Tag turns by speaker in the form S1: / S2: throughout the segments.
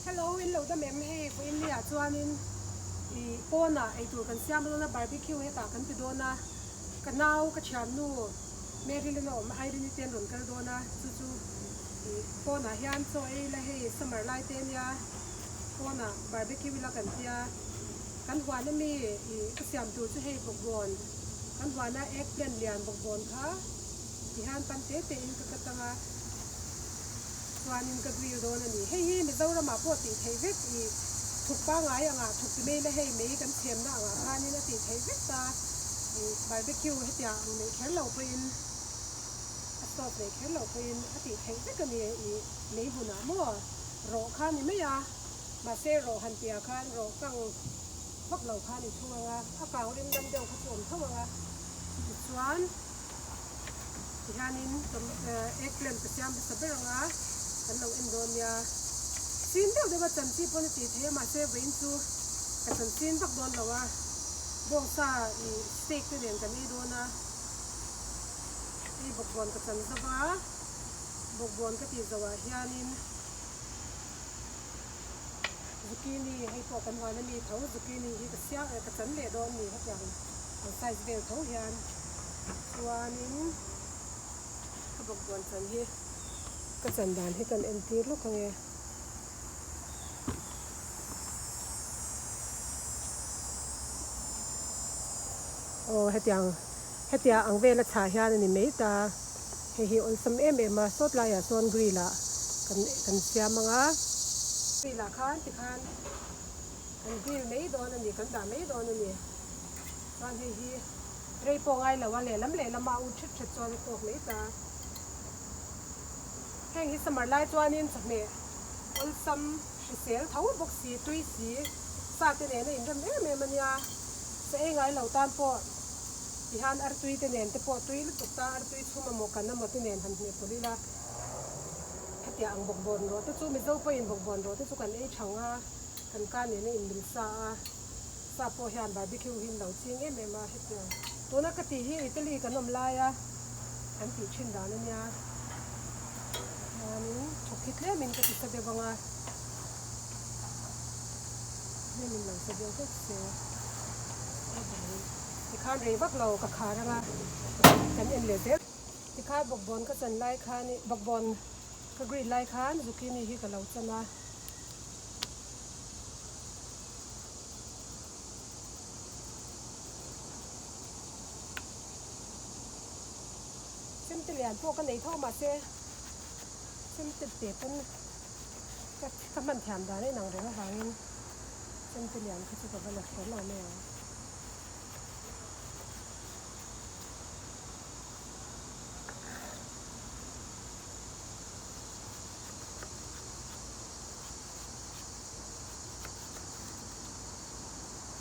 S1: Hello in lo dam em hei vawiin ni ah chuanin ih pawnah eitur kan siam dawn a barbecue hetah kan ti dawn a ka nau ka thiannu Marilyn a awm Irene te an rawn kal dawn a chu chu ih pawnah hian chaw ei ila hei summer lai te ania pawnah barbecue ila kan tia kan huan ami ih ka siam tur chu hei bawkbawn kan huana eggplant lian bawkbawn kha tihian pan te te in ka cut anga. Chuanin ka grill dawn a ni. Hei hi Mizoramah pawh tih theih vek i thuk pangngai angah thuk ti mai ila hei mei kan chhemna angah khanin a tih theih vek ta i barbecue hetiang ang neih kher lo pawhin a stove neih kher lo pawhin a tih theih vek a ni i mei hunah maw rawh kha ni mai a mahse rawh han tihah khan rawh kang vak lo kha ni thung ang a a kang rim dam deuh kha chu awm tho ang a tichuan. Tihianin eggplant ka siam hmasa ber ang a, kan lo en dawn nia. Chin deuh deuh a chan chi pawn a tih theih a, mahse vawiin chu ka chan chin vak dawn lo a, bawngsa ih steak te nen kan ei dawn a, hei bawkbawn ka chan zo va, bawkbawn ka tih zoh ah hianin zucchini hei pawh kan huan ami tho zucchini hi ka siam ka chan leh dawn a ni hetiang ang size vel tho hian. Chuanin ka bawkbawn chan hi ka chan dan hi kan entir lawk ange. Aw hetiang hetia ang vela chhah hian a ni mai ta. Hei hi awlsam em em a sawt laiah sawn grill ah kan kan siam ang a. Grill ah khan tikhan kan grill mai dawn a ni kan dah mai dawn a ni. Chuan hei hi rei pawh ngai lo a lehlam lehlam a ut thet thet chuan a tawk mai ta. Heng hi summer lai chuanin chawhmeh awlsam hrisel tho bawk si tui si sa te nen a inrem em em a nia. Sa ei ngai lo tan pawh tihian artui te nen te pawh tui lutuk ta artui chhum amaw kan amaw te nen han hmeh pawlh ila hetiang ang bawkbawn rawh te chu Mizo pawhin bawkbawn rawh te chu kan ei thang a kan ka nen a inmil sa a. Sa pawh hian barbecue hi an lo ching em em a hetiang tuna ka tih hi Italy kan awm laia kan tih thin dan a nia hianin thawk hi tlemin ka ti sa deuh ang a tlemin lo sa deuh hlek se tikhan rei vak lo ka khar ang a kan en leh zel tikhan bawkbawn ka chan lai khan bawkbawn ka grill lai khan zucchini hi ka lo chan a. Chemte lian pawh ka nei tho mahse chemte te pawn ka ka hman thiam dan a inang reng avangin chemte lian kha chu ka va la kher lo mai ang.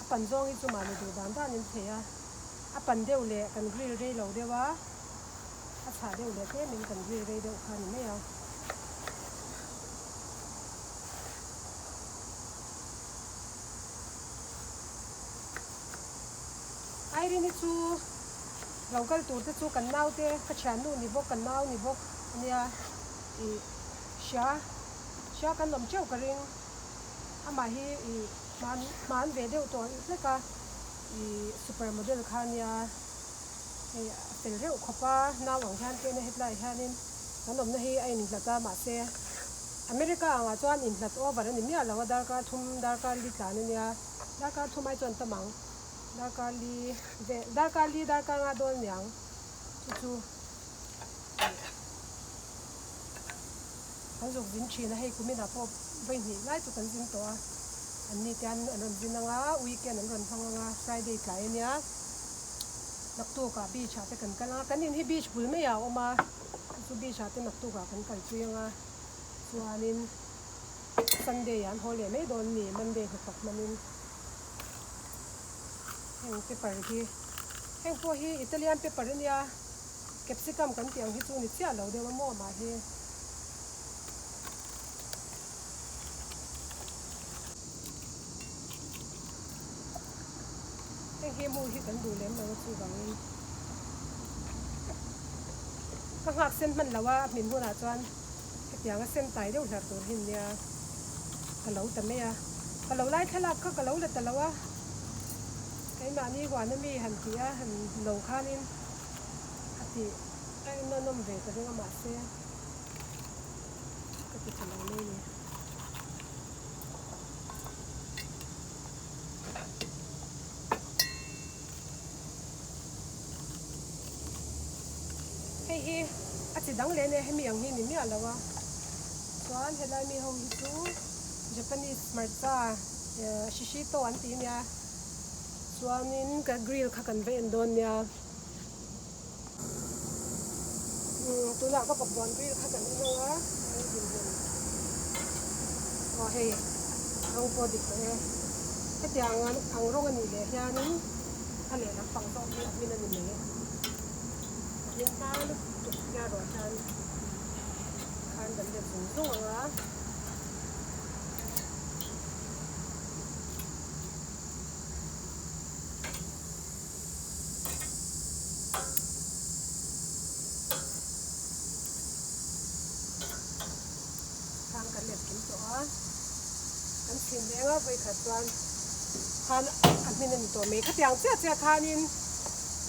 S1: A pan zawng hi chu mahni duh dan dan in thei a, a pan deuh leh kan grill rei lo deuh a, a chhah deuh leh tlem in kan grill rei deuh kha a ni mai a. Irene-i chu lo kal tur te chu kan naute ka thiannu ni bawk kan nau ni bawk a nia ih hria. Hria kan awm teuh ka ring. Amah hi i hman hman ve deuh tawh hlek a, i super model kha ania hei a fel reuh khawp a, nau ang hian tena hetlaiah hianin kan awmna hi a inhlat a mahse America angah chuan inhlat over a ni miah lo a, darkar thum darkar li tlan ania, darkar thum ai chuan tam ang, darkar li ve darkar li darkar nga dawn aniang chu chu. Kan zuk zin thin a, hei kuminah pawh vawi hnih lai chu kan zin tawh a, an ni te an rawn zin ang a, weekend an rawn hmang ang a, Friday tlai a nia, naktukah beach ah te kan kal ang a, kan in hi beach bul maiah a awm a, chu chu beach ah te naktukah kan kal pui ang a, chuanin Sunday ah an haw leh mai dawn a ni, Monday hnathawk hmanin heng pepper hi, heng pawh hi Italian pepper a nia. Capsicum kan tih ang hi chu ni chiah lo deuh a maw mah hi. Heng hi mu hi kan duh lem lo a chuvangin ka nghak sen hman lo a, a hmin hunah chuan hetiang a sen tai deuh hlar tur hi nia. Ka lo ta mai a, ka lo lai thlalak kha ka lo la ta lo a, keimahni huan ami han ti a, han lo khanin a tih a innawnawm ve ta ring a mahse ka ti tha lo mai a ni. Hei hi a chi dang leh nia hemi ang hi ni miah lo a chuan helai mi ho hi chu Japanese hmarcha shishito an tih ania chuanin ka grill kha kan va en dawn nia umm tunah ka bawkbawn grill kha kan en ang a aw hei rawng pawh dik tawh e hetiang ang rawng a nih leh hianin. A lehlam pang zawk hi a hmin a ni mai. A hmin hma lutuk hian ruah hian khan kan let zung zung ang a. Khang kan let kim tawh a, kan chhin reng a vawikhat chuan khan a hmin a ni tawh mai. Khatiang chiah chiah khanin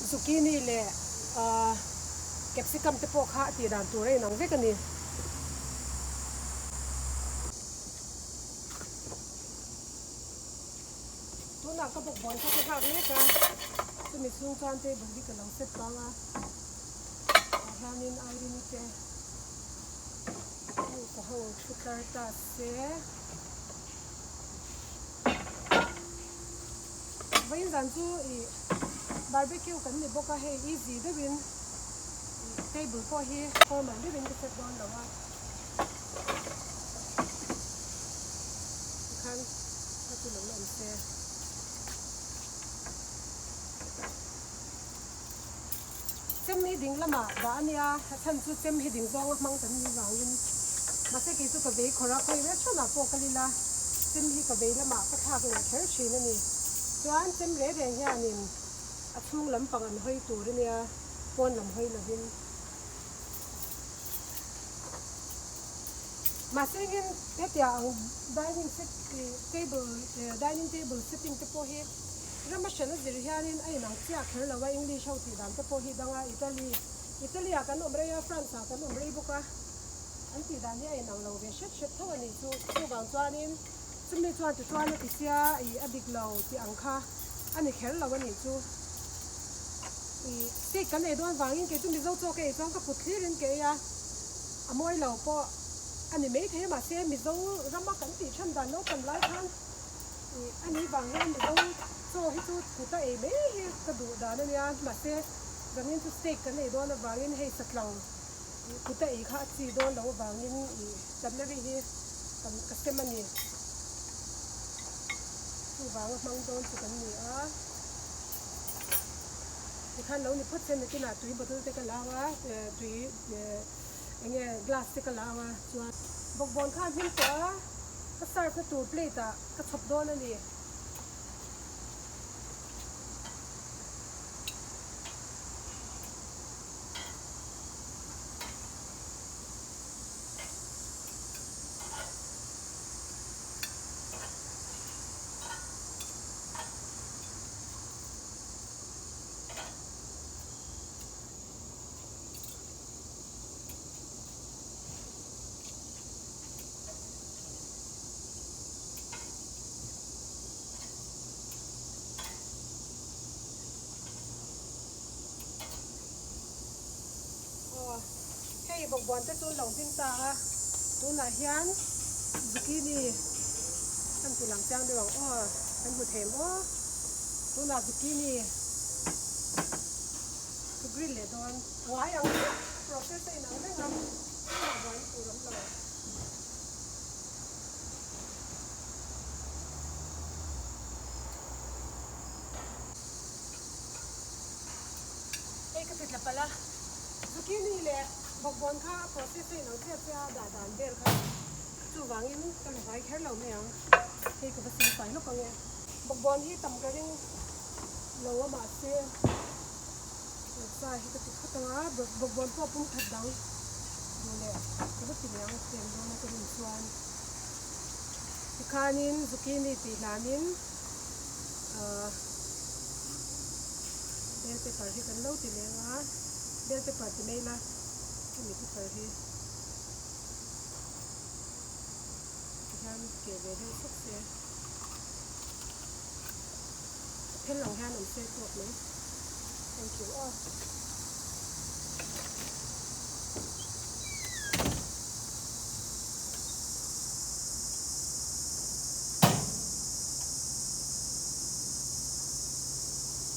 S1: zucchini leh ahh capsicum te pawh kha a tih dan tur a inang vek a ni. Tunah ka bawkbawn kha ka nghak mek a, chumi chhung chuan table hi ka lo set pang a, tah hianin Irene-i te. Nupa ho thu tlar ta se. Vawiin zan chu ih barbecue kan ni bawk a hei easy deuhin ih table pawh hi formal deuhin ka set dawn lo a tikhan ka chu lo la awm se. Chem hi ding lamah dah a nia, a chhan chu chem hi ding zawnga hmang kan nih vangin. Mahse kei chu ka vei khawrh a, khawi restaurant ah pawh ka lil a, chem hi ka vei lamah ka thlak leh kher thin a ni. Chuan chem reng reng hianin a chhung lampang an hawi tur a nia, pawn lam hawi lovin. Mahse engin hetia ang dining set table dining table setting te pawh hi Rama hran a zir hianin a inang chiah kher lo a, English ho tih dan te pawh hi dang a, Italy, Italy ah kan awm rei a, France ah kan awm rei bawk a, an tih dan hi a inang lo ve hret hret tho a nih chu. Chuvang chuanin chumi chuan tichuan a ti sia ih a dik lo tih ang kha a ni kher lo a nih chu. Ih steak kan ei dawn vangin kei chu Mizo chaw ka ei chuan ka kut thlirin ka ei a, a mawi lo pawh a ni maithei a, mahse Mizo rama kan tih than dan naupang lai khan Ih, a nih vang hian Mizo chaw hi chu kut a ei mai hi ka duh dan a nia, mahse zanin chu steak kan ei dawn avangin hei satlang ih kut a ei kha a chi dawn loh avangin ih cutlery hi kan ka sem a ni. Chuvanga hmang dawn chu kan ni a, tikhan lo ni phawt se nakinah tui bottle te ka la ang a, tui eng nge glass te ka la ang a chuan bawkbawn kha a hlim tawh a. Ka serve na tur plate ah ka chhawp dawn a ni. Aw hei bawkbawn te chu an lo hming ta a, tunah hian zucchini an ti lang chiang deuh ang aw kan hmu thei maw tunah zucchini chu grill leh dawn a ngai ang chiah process a inang reng a. Engmah buaina tur awm lo. Hei ka ti tla palh a, zucchini leh bawkbawn kha a process a inang chiah chiah a dah dan vel kha chuvangin ka la vai kher lo mai ang. Hei ka va sim fai lawk ang e. Bawkbawn hi tam ka ring lo a mahse. Sa hi ka ti phawt ang a, bawkbawn pawh pum khat dang duh leh ka va ti leh ang tlem dawn a ka rin chuan. Tikhanin zucchini tih hlanin ahh bell pepper hi kan lo ti leng a, bell pepper ti mai ila hemi pepper hi tihian keh ve deuh sawk se a phel ang hian awm se tawk mai thank you aw.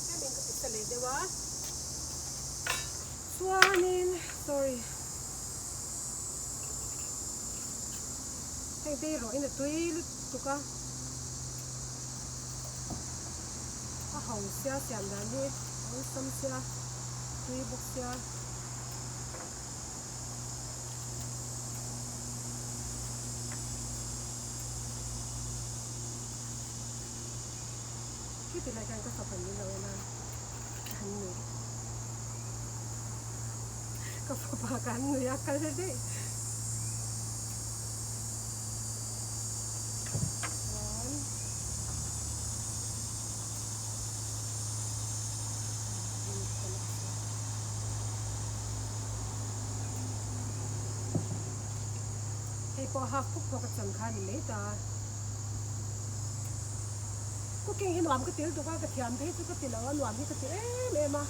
S1: Hemi ka ti sa leh deuh a chuanin sorry heng te hi rawhin a tui lutuk a a ho sia siam dan hi a awlsam sia tui bawk sia. Khi ti lai khan ka fapa min lo en a, ka han nui. Ka fapa ka han nui a, kal daih. Chuan Hei pawh hak phuk phawk a cham kha a ni mai ta. Cooking hi nuam ka til tuk a, ka thiam phei chu ka ti lo a, nuam hi ka ti em em a.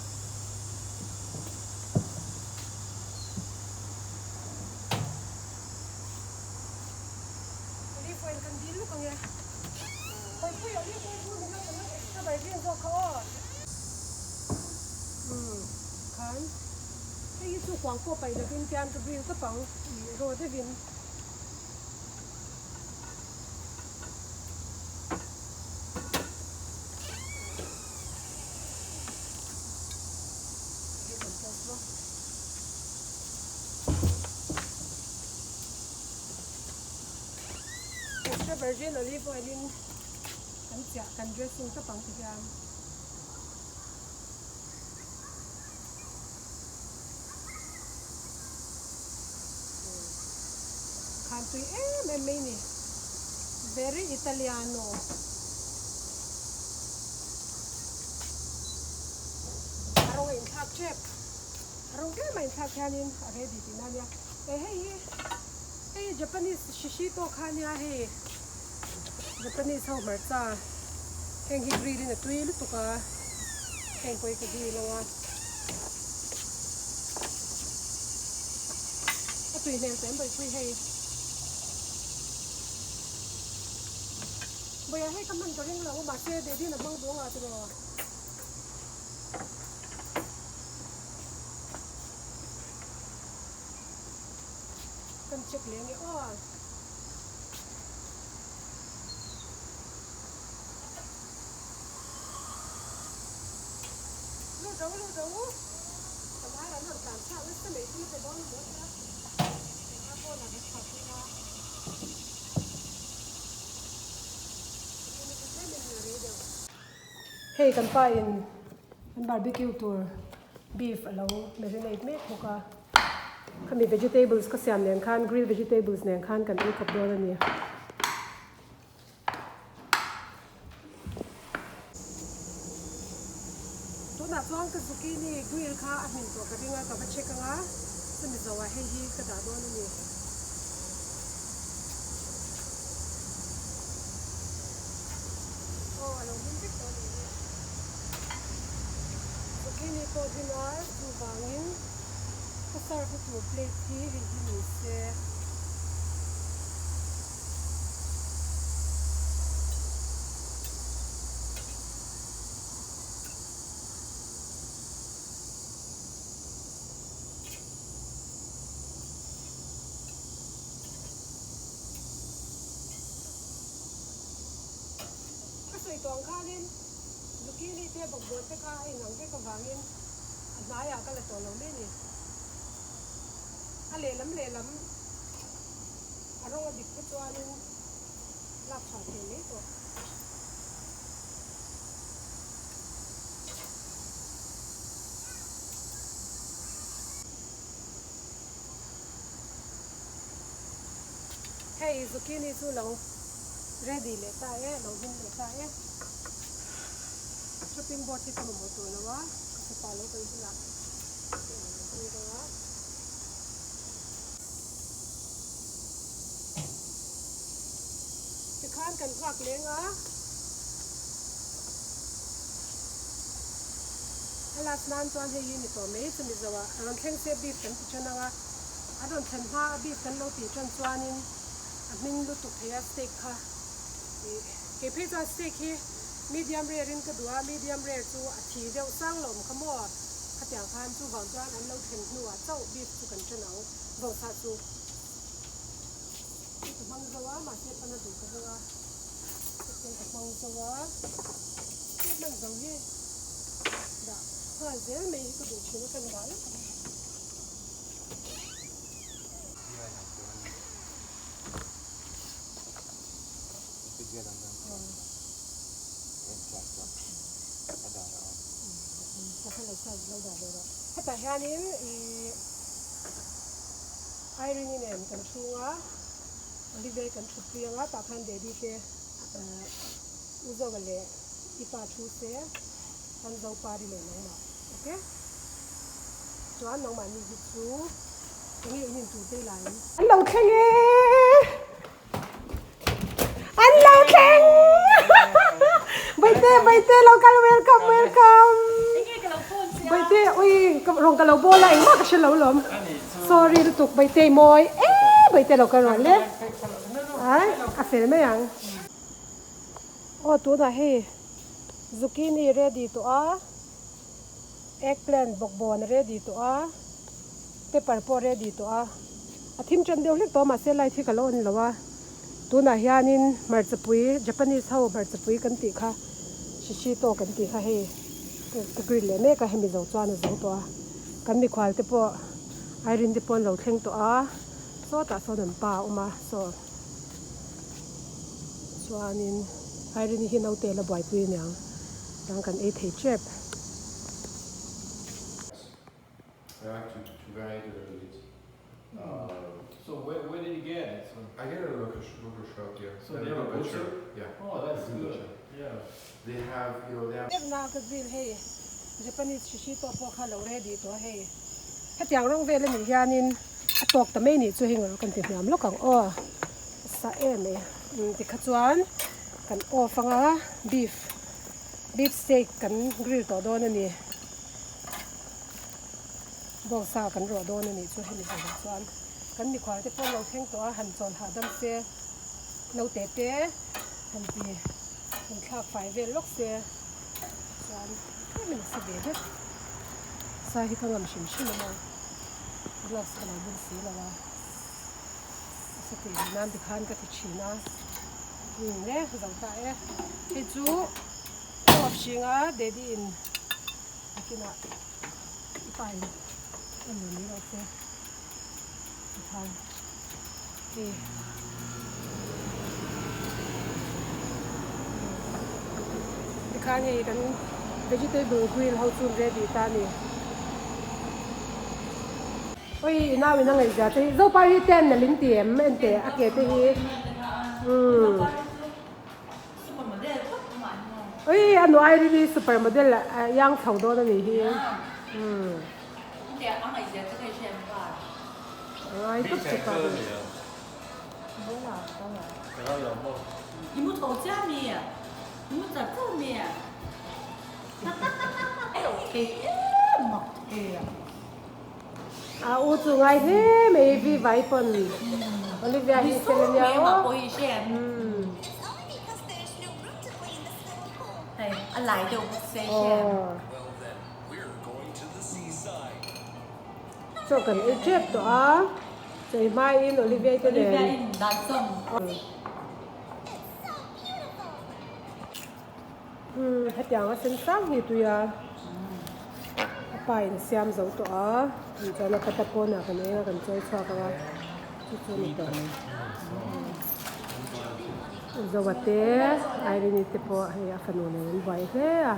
S1: Olive oil kan dil luk ang e. Hawipuii olive oil chu min lo kan lo extra virgin zawk kha aw. Umm khan hei hi chu kuang pawh paih lovin tian ka grill tawp ang ih raw deuhin. Hei kan toast bawk. Extra virgin olive oil in kan chiah kan dressing tawp ang ti hian. Khan tui em em mai ni. Very Italiano. A rawng a inthlak tep. A rawng tlem a inthlak hianin a ready tihna ania. E hei hi hei hi Japanese shishito kha ania hei Japanese ho hmarcha heng hi grill in a tui lutuk a heng pawh hi ka grill ang a a tui hmel teh bawihpui hei bawihah hei ka hman ka ring lo mahse daddy in a hmang duh ang ah tiraw. Kan check leh ange aw. Lut ro lut ro ka dar an rawn tlan chhuak nasa mai chu ka dawn maw tia engah pawh la va chhuah pui a Hei kan pa in kan barbecue tur beef a lo marinate mek bawk a. Khami vegetables ka siam nen khan grilled vegetables nen khan kan ei kawp dawn a ni. Tunah chuan ka zucchini grill kha a hmin tawh ka ring a, ka va check anga chumi zawhah hei hi ka dah dawn a ni. Aw a lo hmin vek tawh a ni hi. Zucchini pawh hlim a chuvangin ka serve na tur plate hi hei hi ni se. Ka sawi tawh ang khanin zucchini te bawkbawn te kha a inang vek avangin a hnaiah ka la tawh lo mai a ni. A lehlam lehlam a rawng a dik te chuanin lak chhuah thei mai tawh. Hei zucchini chu lo Ready leh ta e, lo hlim leh ta e. Chopping board hi ka mamawh tawh lo a, ka fapa lo kal hunah ka en ang pui reng a. Tikhan kan nghak leng a. A last nan chuan hei hi ni tawh mai chumi zo ah a rawn thleng se beef kan ti tan ang a, a rawn thlen hma a beef kan lo tih tan chuanin a hming lutuk thei a steak kha ih kei phei chuan steak hi medium rare in ka duh a, medium rare chu a thi deuh sang lo awm kha maw khatiang khan chuvang chuan an lo thlen hnuah chauh beef chu kan tan ang vawksa chu ka hmang zo a mahse pana duh ka hmang a ka hmang zo a hman zo hi dah nghal zel mai hi ka duh thin a ka dah lawk ang. Hetah hianin ih Irene-i nen kan chhunga Olivia-i kan thutpui anga tah khan Daddy te U Zoa leh i pa thu se kan zo pari leh nangmah ok chuan nangmah ni hi chu enge in in tur te i la em? An lo thleng e an lo thleng Baite Baite lo kal welcome welcome Baite ui rawng ka lo bawl a engmah ka hre lo lawm sorry lutuk Baite i mawi e Baite lo kal rawh le ai a fel mai ang. Aw tunah hei zucchini ready tawh a, eggplant bawkbawn ready tawh a, pepper pawh ready tawh a, a thim tan deuh hlek tawh a mahse light hi ka lo on lo a, tunah hianin hmarchapui Japanese ho hmarchapui kan tih kha shishito kan tih kha hei ka grill leh mek a hemi zo chuan a zo tawh a, kan mikhual te pawh Irene te pawh an lo thleng tawh a, sawtah sawn an pa a awm a saw. Chuanin Irene hi naute la buaipui aniang dang kan ei thei tep.
S2: I like to to vary it a little bit.
S3: So where where did you get it? So
S2: I get it at a local local shop here.
S3: So they have a butcher?
S2: Yeah.
S3: Oh that's good. Yeah.
S2: They have you know they have.
S1: Tepna ka grill hei Japanese shishito pawh kha lo ready tawh a hei hetiang rawng vel anih hianin A tawk ta mai nih chu hei ngaih kan ti hniam lawk ang aw a sa em mai umm tikha chuan kan off anga beef beef steak kan grill tawh dawn a ni bawngsa kan rawh dawn a nih chu hemi zawhah chuan kan mikhual te pawh an lo thleng tawh a han chawl hahdam se naute te han ti han thlak fai vel lawk se chuan tlem in a sa ve det sa hi ka ngam hrim hrim a. Gloves ka lo bun si lo a, a sa tih duh nan tikhan ka ti thin a, umm e zo ta e, hei chu off hringa daddy in nakinah i pa in en lo mai rawh se tikhan hei tikhan hei kan vegetable grill ho chu ready ta a ni. Oi i nau in a ngaihzia te hi Zopa hi ten nalh in ti em en teh a ke te hi umm Oi a nu ai rili super model a iang chho dawn a nih hi umm A ngai tawp che pa A u chu ngai hle mai vi vai pawn Olivia hi fel a nia aw. Chaw kan ei tep tawh a chei hmaiin Olivia te nen. Umm hetiang a sen sang hi tui a a pa in a siam zo tawh a chuan a kata pawnah kan eng a kan chawi chhuak ang a chu chu a ni tawh Zoa te Irene te pawh hei a fanu nen an buai hle a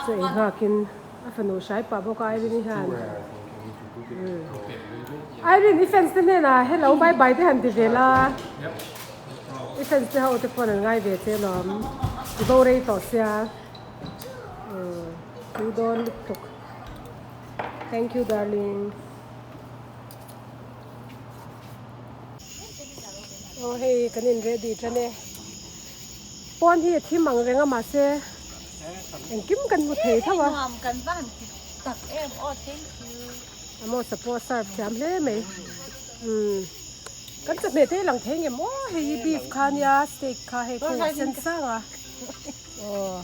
S1: chaw ei nghakin a fanu hrai pah bawk a Irene hian Irene i fans te hnenah hello bye bye te han ti ve la. I fans te ho te pawn an ngai ve che lawm. I bo rei tawh sia. Umm tui dawn lutuk. Thank you darling. Aw hei kan in ready tan e. Pawn hi a thim ang reng a mahse engkim kan hmu thei tho a.
S4: Nuam kan va han ti tak em aw thank you.
S1: Amos a pawh serve thiam hle mai. Umm kan chawhmeh te hi lang thei ngem aw hei hi beef kha nia steak kha hei khu a sen sang a. Aw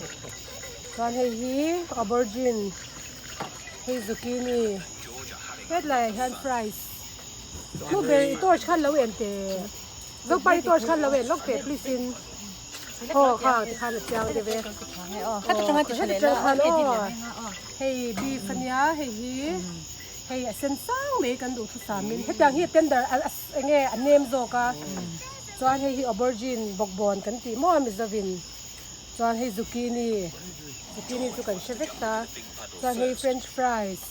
S1: chuan hei hi aubergine hei zucchini hetlaiah hian fries blueberry torch khan lo en teh zopari torch khan lo en lawk teh please in aw kha tikhan a chiang deuh e heti tang khan aw hei beef ania hei hi hei a sen sang mai kan duh thusam in hetiang hi tender enge a nem zawk a chuan hei hi aubergine bawkbawn kan tih maw a mizovin chuan hei zucchini zucchini chu kan hre vek ta chuan hei french fries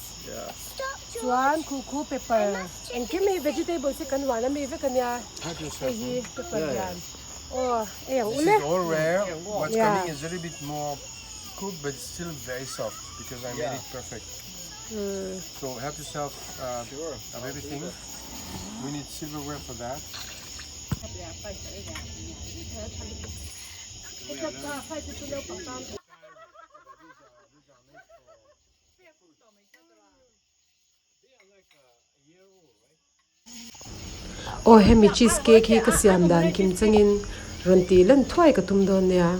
S1: chuan khu khu pepper engkim hi vegetables hi kan huan ami vek ania hei hi pepper hian aw ei ang ule yeah
S2: cooked but it's still very soft because I made it perfect. Mm. So help yourself uh, sure. of everything. We need silverware for that.
S1: Aw hemi cheese cake hi ka siam dan kim changin rawn tih lan thuai ka tum dawn nia.